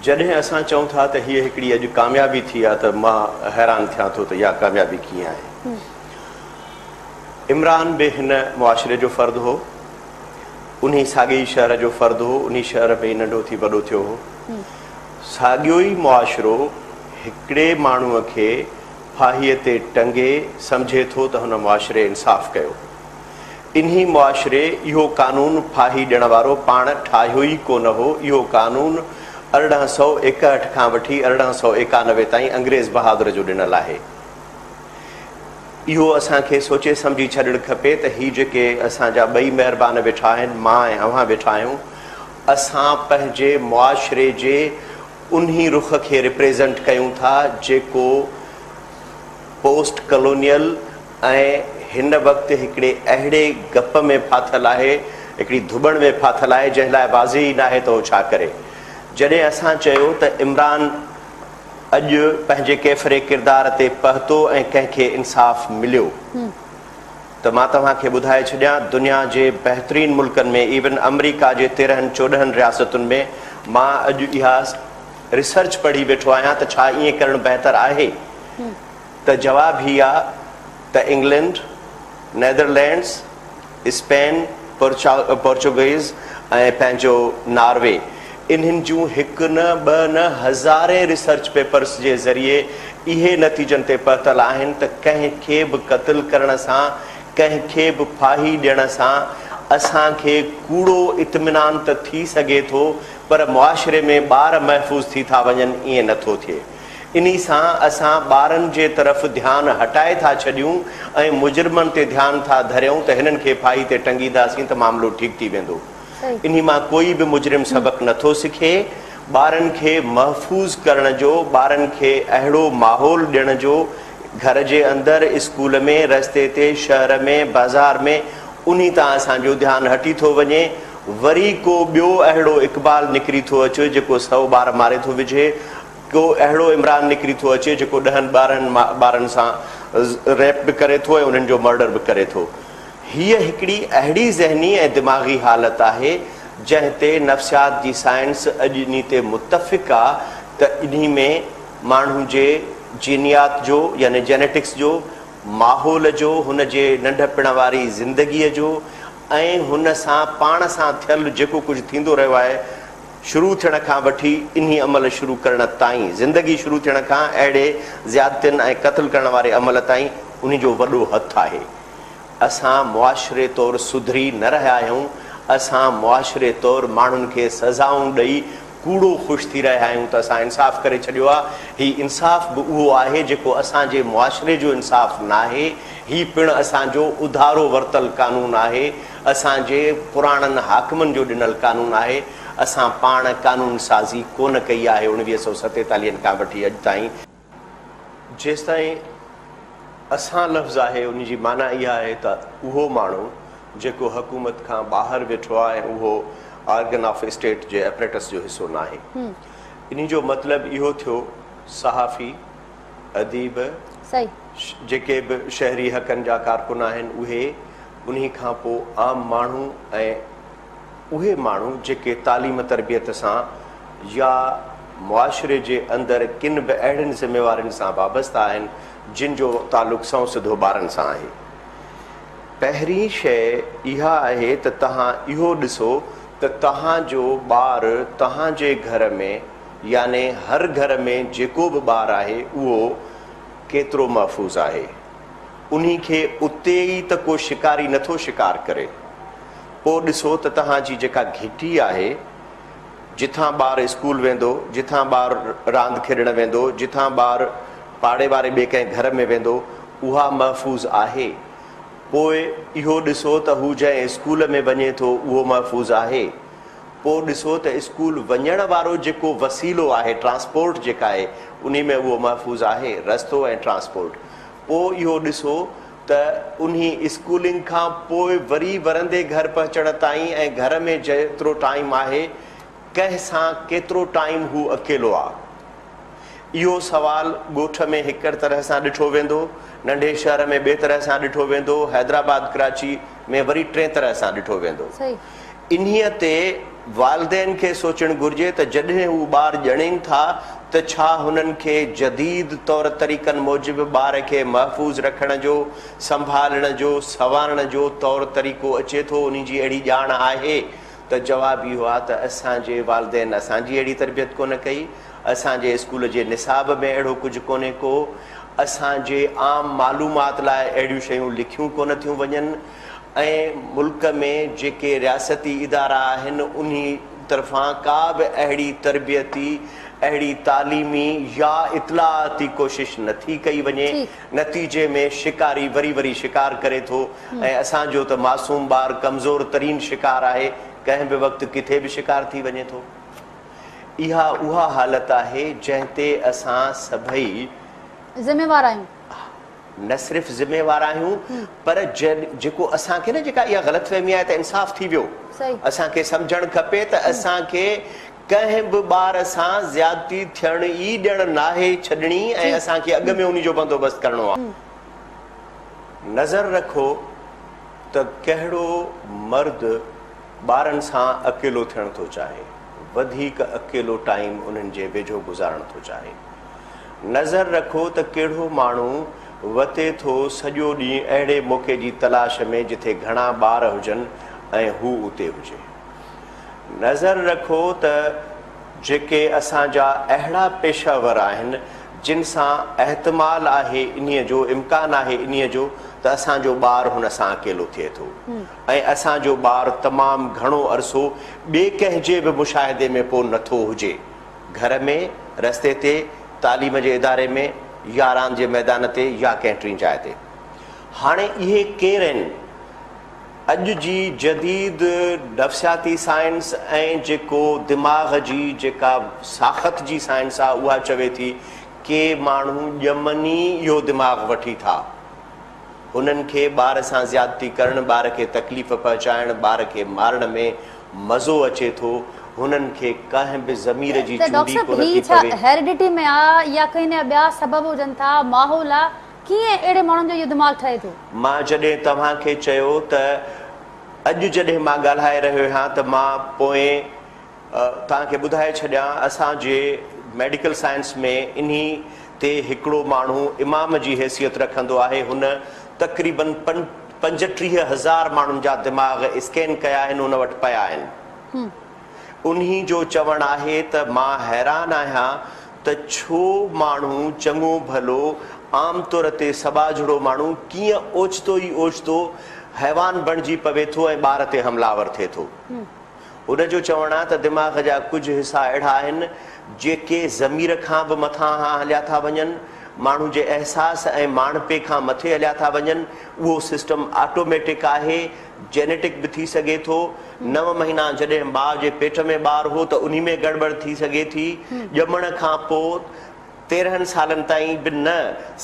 جڏهن اسان چئون ٿا ته هيء هڪڙي اڄ ڪاميابي ٿي آ ته مان حيران ٿيان ٿو ته اها ڪاميابي ڪيئن آهي. عمران به هن معاشري جو فرد هو، انهي ساڳئي ئي شهر جو فرد هو، انهي شهر ۾ ئي ننڍو ٿي وڏو ٿيو هو. ساڳيو ئي معاشرو هڪڙي ماڻهوء کي ڦاهيء تي ٽنگي سمجهي ٿو ته هن معاشري انصاف ڪيو. انهي معاشري اهو قانون ڦاهي ڏيڻ وارو پاڻ ٺاهيو ئي ڪونه هو. اهو قانون 1861 کان وٺي 1891 تائين انگريز بهادر جو ڏنل آهي. اهو اسان کي سوچي سمجهي ڇڏڻ کپي ته هي جيڪي اسان جا ٻئي مهربان ويٺا آهن، مان ۽ اوهان ويٺا آهيون، اسان پنهنجي معاشري جي انهي رخ کي ريپريزنٽ ڪيون ٿا جيڪو پوسٽ ڪلونيل ۽ هن وقت هڪڙي اهڙي گپ ۾ ڦاٿل آهي، هڪڙي ڌٻڻ ۾ ڦاٿل آهي، جنهن لاء واضح ئي ناهي ته هو ڇا ڪري. جڏهن اسان چيو ته عمران اڄ پنهنجي ڪيفري ڪردار تي پهتو ۽ ڪنهن کي انصاف مليو ته مان توهان کي ٻڌائي ڇڏيان دنيا جي بهترين ملڪن ۾ ايون آمريڪا جي تيرهن چوڏهن رياستن ۾ مان اڄ اها ريسرچ پڙهي ويٺو آهيان ته ڇا ائين ڪرڻ بهتر آهي؟ ته جواب هي آ ته انگلينڊ، نيدرلينڊز، اسپين، پورچوگيز ۽ پنهنجو ناروي انهن جون هڪ نه ٻه نه هزارين ريسرچ پيپرس جي ذريعي اهي نتيجن تي پهتل آهن ته ڪنهن کي به قتل ڪرڻ سان ڪنهن کي به ڦاهي ڏيڻ سان اسان کي ڪوڙو اطمينان ته ٿي سگهي ٿو پر معاشري ۾ ٻار محفوظ ٿي ٿا وڃن ائين نه ٿو ٿئي. انهي سان اسان ٻارن جي طرف ڌيان هٽائي ٿا ڇڏيون ۽ مجرمن تي ڌيان ٿا ڌريون ته هنن کي ڦاهي تي ٽنگينداسين ته معاملو ٺيڪ ٿي ويندو. انهي مان ڪوئي به مجرم سبق نه ٿو سکي. ٻارن کي محفوظ ڪرڻ جو، ٻارن کي اهڙو ماحول ڏيڻ جو گهر جي اندر، اسڪول ۾، رستي تي، شهر ۾، بازار ۾ انهي تان اسان جو ڌيان هٽي ٿو وڃي. وري ڪو ٻيو اهڙو اقبال نڪري ٿو اچي جيڪو سئو ٻار ماري ٿو وجهي. ڪو اهڙو عمران نڪري ٿو اچي جيڪو ڏهن ٻارهن ٻارن سان ريپ به ڪري ٿو ۽ انهن جو مرڊر به ڪري ٿو. هيء هڪڙي اهڙي ذهني ۽ دماغي حالت آهي جنهن تي نفسيات جي سائنس اڄ انهي تي متفق آ ته انهي ۾ ماڻهو جي جينيات جو يعني جينيٽڪس جو، ماحول جو، هن جي ننڍپڻ واري زندگيء جو ۽ هن سان پاڻ سان ٿيل جيڪو ڪجهه ٿيندو رهيو آهي شروع ٿيڻ کان وٺي انهي عمل شروع ڪرڻ تائين، زندگي شروع ٿيڻ کان اهڙي زيادتين ۽ قتل ڪرڻ واري عمل تائين انهي جو وڏو هٿ آهي. اسان معاشري طور سڌري نه رهيا آهيون، اسان معاشري طور ماڻهن کي سزائون ڏئي ڪوڙو خوش ٿي رهيا آهيون ته اسان انصاف ڪري ڇڏيو آهي. هي انصاف به اهو آهي جيڪو اسان جي معاشري جو انصاف ناهي، هي پڻ اسان جو اڌارو ورتل قانون آهي. اسان جي پراڻن حاڪمن جو ڏنل قانون آهي، اسان پاڻ قانون سازي ڪونه ڪئي آهي اڻويهه سئو ستيتاليهن کان وٺي اڄ تائين. جيستائين اسان لفظ آهي ان جي معنيٰ اها آهي ته اهو ماڻهو جيڪو حڪومت کان ٻاهر ويٺو آهي ۽ اهو آرگن آف اسٽيٽ جي ايپريٽس جو حصو ناهي. انهي جو مطلب اهو ٿيو صحافي، اديب، جيڪي به شهري حقن جا ڪارڪن آهن اهي انهي کان پوء عام ماڻهو ۽ اهي ماڻهو جيڪي تعليم تربيت سان يا معاشري جي اندر ڪن به اهڙين ذميوارين سان وابسته آهن جن جو تعلق سنئون سڌو ٻارن سان آهي. پهرين شيء اها آهي ته توهان اهو ڏسو ته توهان جو ٻار توهان جي گهر ۾ يعني هر گهر ۾ جيڪو به ٻار آهي اهو ڪيترو محفوظ آهي. انهي کي اتي ئي ته ڪو شڪاري نه ٿو شڪار ڪري. پوء ڏسو ته توهان جي جيڪا گهٽي آهي، جتان ٻار اسڪول ويندو، جتان ٻار راند کيڏڻ ويندو، جتان ٻار پاڙي واري ٻئي ڪنهن گهر ۾ ويندو، اها محفوظ آهي. پوء اهو ڏسو ته هو جنهن اسڪول ۾ وڃي ٿو، اهو محفوظ آهي. پوء ڏسو ته اسڪول وڃڻ وارو جيڪو وسيلو آهي، ٽرانسپورٽ جيڪا آهي، انهي ۾ اهو محفوظ آهي، رستو ۽ ٽرانسپورٽ. پوء اهو ڏسو ته انهي اسڪولنگ کان پوء وري ورندي گهر پهچڻ تائين ۽ گهر ۾ جيترو ٽائيم آهي ڪنهن سان ڪيترو ٽائيم هو اڪيلو آ. اهو سوال ڳوٺ ۾ هڪ طرح سان ڏٺو ويندو، ننڍي شهر ۾ ٻي طرح سان ڏٺو ويندو، حيدرآباد ڪراچي ۾ وري ٽين طرح سان ڏٺو ويندو. انهيء تي والدين کي سوچڻ گهرجي ته جڏهن هو ٻار ڄڻين ٿا ته ڇا هنن کي جديد طور طريقن موجب ٻار کي محفوظ رکڻ جو، سنڀالڻ جو، سنوارڻ جو طور طريقو اچي ٿو، انهي جي اهڙي ڄاڻ آهي؟ ته جواب اهو آهي ته اسان جي والدين اسان جي اهڙي تربيت ڪونه ڪئي، اسان جي اسڪول جي نصاب ۾ اهڙو ڪجهه ڪونهي ڪو، اسان جي عام معلومات لاء اهڙيون شيون لکيون ڪونه ٿيون وڃن ۽ ملڪ ۾ جيڪي رياستي ادارا آهن انهي طرفان ڪا به اهڙي تربيتي، اهڙي تعليمي يا اطلاعاتي ڪوشش نٿي ڪئي وڃي، نتيجي ۾ شڪاري وري وري شڪار ڪري ٿو ۽ اسان جو ته معصوم ٻار ڪمزور ترين شڪار آهي، ڪنهن به وقت ڪٿي به شڪار ٿي وڃي ٿو. اها اها حالت آهي جنهن تي اسان سڀئي. ذميوار آهيون. نه صرف ذميوار آهيون پر جيڪو اسان کي نه جيڪا اها غلط فهمي آهي ته انصاف ٿي ويو اسان کي سمجهڻ کپي ته اسان کي ڪنهن به ٻار سان زيادتي ٿيڻ ئي ڏيڻ ناهي ڇڏڻي ۽ اسان کي اڳ ۾ انهي جو بندوبست ڪرڻو آهي. نظر رکو ته ڪهڙو مرد ٻارن سان اڪيلو ٿيڻ ٿو چاهي، وڌيڪ اڪيلو ٽائيم انهن جي ويجهو گذارڻ ٿو چاهي. نظر رکو ته ڪهڙو ماڻهو وتي ٿو سڄو ڏينهن اهڙي موقعي جي تلاش ۾ جٿي گهڻا ٻار هجن ۽ هو اتي هجي. نظر رکو ته جيڪي اسان جا اهڙا پيشه ور آهن جن سان احتمال آهي انهيء جو، امڪان آهي انهيء جو ته اسان جو ٻار هن سان اڪيلو ٿئي ٿو ۽ اسان جو ٻار تمام گهڻو عرصو ٻئي ڪنهن جي به مشاهدي ۾ پو نه ٿو هجي، گهر ۾، رستي تي، تعليم جي اداري ۾ يا راند جي ميدان تي يا ڪنهن ٽين جاء تي. هاڻي اهي ڪير آهن؟ اڄ جي جديد نفسياتي سائنس ۽ جيڪو دماغ جي جيڪا ساخت جي سائنس آ اها چوي ٿي ڪي ماڻهو ڄمن ئي اهو دماغ وٺي ٿا هنن کي ٻار سان زيادتي ڪرڻ ٻار کي تڪليف پهچائڻ ٻار کي مارڻ ۾ مزو اچي ٿو هنن کي ڪنهن به ضمير جي ته ڊاڪٽر چونڊي صاحب ڪونه هي ٿي ڇا پوي. هيريڊٽي ۾ آ يا ڪنهن جا ٻيا سبب هجن ٿا ماحول آ ڪيئن اهڙي ماڻهن جو اهو دماغ ٺهي ٿو؟ مان جڏهن توهان کي چيو ته اڄ جڏهن مان ڳالهائي رهيو آهيان ته مان پوئين توهان کي ٻڌائي ڇڏيان اسان جي ميڊيڪل سائنس ۾ انهي تي هڪڙو ماڻهو امام جي حيثيت رکندو آهي هن تقريبن 35 هزار ماڻهن جا دماغ اسڪين ڪيا آهن هن وٽ پيا آهن. انهي جو چوڻ آهي ته مان حيران آهيان ته ڇو ماڻهو چڱو ڀلو عام طور تي سٻاجهڙو ماڻهو ڪيئن اوچتو ئي اوچتو حيوان بڻجي پوي ٿو ۽ ٻار تي حمله آور ٿئي ٿو. هن جو چوڻ آهي ته دماغ جا ڪجهه حصا اهڙا آهن جيڪي ضمير کان به مٿانهان هليا ٿا وڃن، ماڻهو جي احساس ۽ ماڻهپي کان مٿي هليا ٿا وڃن، اهو سسٽم آٽوميٽڪ آهي، جينيٽڪ به ٿي سگهي ٿو، نو مهينا جڏهن ماء جي پيٽ ۾ ٻار هو ته انهي ۾ گڙٻڙ ٿي سگهي ٿي، ڄمڻ کان پوء 13 سالن تائين به نه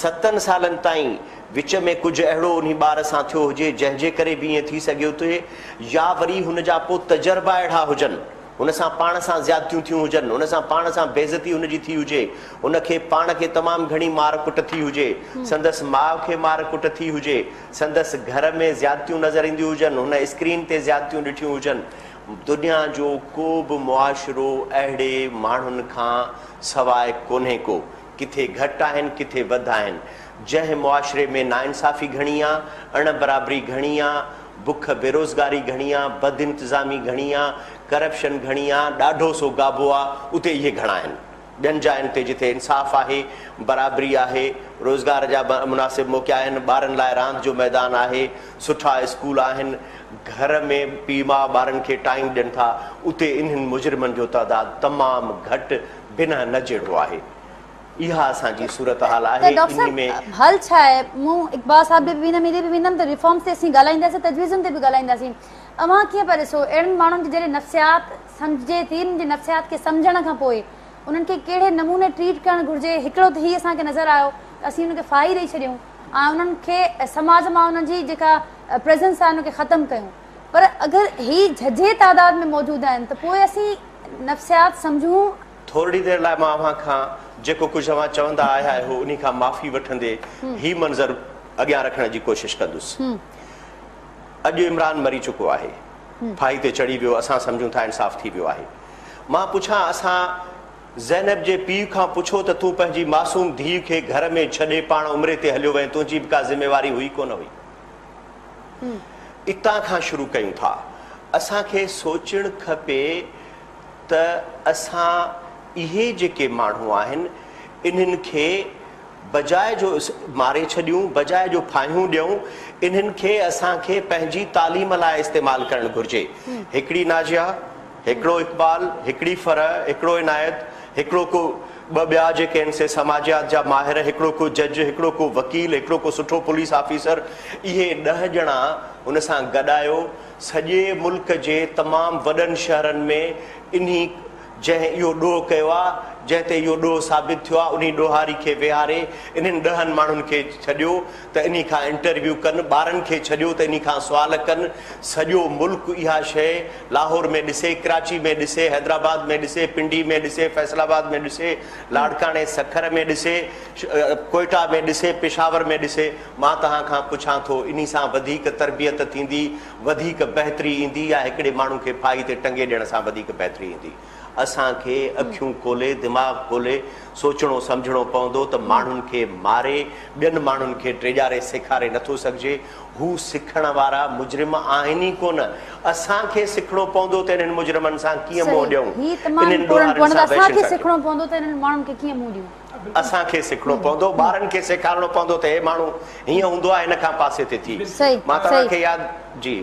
ستن سالن تائين وچ ۾ ڪجهه اهڙو انهي ٻار سان ٿيو هجي جنهن جي ڪري به ائين ٿي سگهيو ٿي يا وري هن جا پوء تجربا اهڙا هجن هن سان پاڻ سان زيادتيون ٿيون هجن، هن سان پاڻ سان بيعزتي هن جي ٿي هجي، هن کي پاڻ کي تمام گهڻي مار ڪٽ ٿي هجي، سندس ماء کي مار ڪٽ ٿي هجي، سندس گهر ۾ زيادتيون نظر اينديون هجن، هن اسڪرين تي زيادتيون ڏٺيون هجن. دنيا جو ڪو به معاشرو اهڙي ماڻهن کان سواء ڪونهي ڪو. ڪٿي گهٽ آهن، ڪٿي وڌ آهن. جنهن معاشري ۾ ناانصافي گهڻي آ، اڻ برابري گهڻي آ، بک بيروزگاري گهڻي آ، بدانتظامي گهڻي آ، ڪرپشن گهڻي آ، ڏاڍو سو گابو آ، اتي اهي گهڻا آهن. ٻين جاين تي جتي انصاف آهي، برابري آهي، روزگار جا مناسب موقعا آهن، ٻارن لاء راند جو ميدان آهي، سٺا اسڪول آهن، گهر ۾ پيء ماء ٻارن کي ٽائيم ڏين ٿا، اتي انهن مجرمن جو تعداد تمام گهٽ بنهه نه جهڙو آهي. اها اسان جي صورتحال ته آهي، ڊاڪٽر انهي ۾. صاحب حل ڇا آهي؟ مون اقبال صاحب ڏي به ويندم هيڏي به ويندم ته ريفارمز تي اسين ڳالهائينداسين تجويزن تي به ڳالهائينداسين. اوهان ڪيئن پيا ڏسو اهڙن ماڻهن جي جڏهن نفسيات سمجهجي ٿي انهن جي نفسيات کي سمجهڻ کان پوء انهن کي ڪهڙي نموني ٽريٽ ڪرڻ گهرجي هڪڙو ته هي اسان کي نظر آيو ته اسين انهن کي ڦاهي ڏئي ڇڏيون ۽ انهن کي سماج مان انهن جي جيڪا پريزنس آهي ان کي ختم ڪيون پر اگر هي جهجهي تعداد ۾ موجود آهن ته پوء اسين نفسيات سمجهون. ٿورڙي دير لاء مان اوهان کان جيڪو ڪجهه اوهان چوندا آيا آهيو انهي کان معافي وٺندي هي منظر اڳيان رکڻ جي ڪوشش ڪندس. اڄ عمران مري چڪو آهي. ڦاهي تي چڙهي ويو، اسان سمجهون ٿا انصاف ٿي ويو آهي. مان پڇان اسان زينب جي پيء کان پڇو ته تون پنهنجي معصوم ڌيء کي گهر ۾ ڇڏي پاڻ عمري تي هليو وئين تنهنجي به ڪا ذميواري هئي ڪونه هئي؟ اتان کان شروع ڪيون ٿا. اسان کي سوچڻ کپي ته اسان اهي جيڪي ماڻهو آهن انهن کي بجاء جو ماري ڇڏيون، بجاء جو ڦاهيون ڏيون، انهن کي اسان کي پنهنجي تعليم لاء استعمال ڪرڻ گهرجي. هڪڙي ناجيه، هڪڙو اقبال، هڪڙي فرح، هڪڙو عنايت، هڪڙو ڪو ٻه ٻيا جيڪي آهن سي سماجيات جا ماهر، هڪڙو ڪو جج، هڪڙو ڪو وڪيل، هڪڙو ڪو سٺو پوليس آفيسر، اهي ڏهه ڄڻا هن سان گڏايو، سڄي ملڪ جي تمام وڏن شهرن ۾ انهي جنهن اهو ڏوهه ڪيو آ، جنهن تي اهو ڏوهه ثابت ٿيو آ، انهي ڏوهاري کي ويهاري انهن ڏهن ماڻهن کي ڇڏيو ته انهي کان انٽرويو ڪن، ٻارن کي ڇڏيو ته انهي کان سوال ڪن، سڄو ملڪ اها شيء لاهور ۾ ڏسي، ڪراچي ۾ ڏسي، حيدرآباد ۾ ڏسي، پنڊي ۾ ڏسي، فيصل آباد ۾ ڏسي، لاڙڪاڻي، سکر ۾ ڏسي، ڪوئيٽا ۾ ڏسي، پشاور ۾ ڏسي، مان توهان کان پڇان ٿو انهي سان وڌيڪ تربيت ٿيندي، وڌيڪ بهتري ايندي يا هڪڙي ماڻهو کي ڦاهي تي ٽنگي ڏيڻ سان وڌيڪ بهتري ايندي؟ اسان کي اکيون کولي، دماغ کولي سوچڻو سمجهڻو پوندو ته ماڻهن کي ماري ٻين ماڻهن کي ڊيڄاري سيکاري نٿو سگهجي. هو سکڻ وارا مجرم آهن ئي ڪونه. اسان کي سکڻو پوندو ته انهن مجرمن سان ڪيئن منهن صحيح ڏيون. هي تمام انهن امپورٽنٽ ڏوهارين پوائنٽ ته سان اسان وحشين کي سان ڪيئن. سکڻو پوندو ته انهن ماڻهن کي ڪيئن منهن ڏيون. اسان کي سکڻو پوندو، ٻارن کي سيکارڻو پوندو ته هي ماڻهو هيئن هوندو آهي هن کان پاسي تي ٿي. صحيح مان توهان صحيح. کي ياد جي.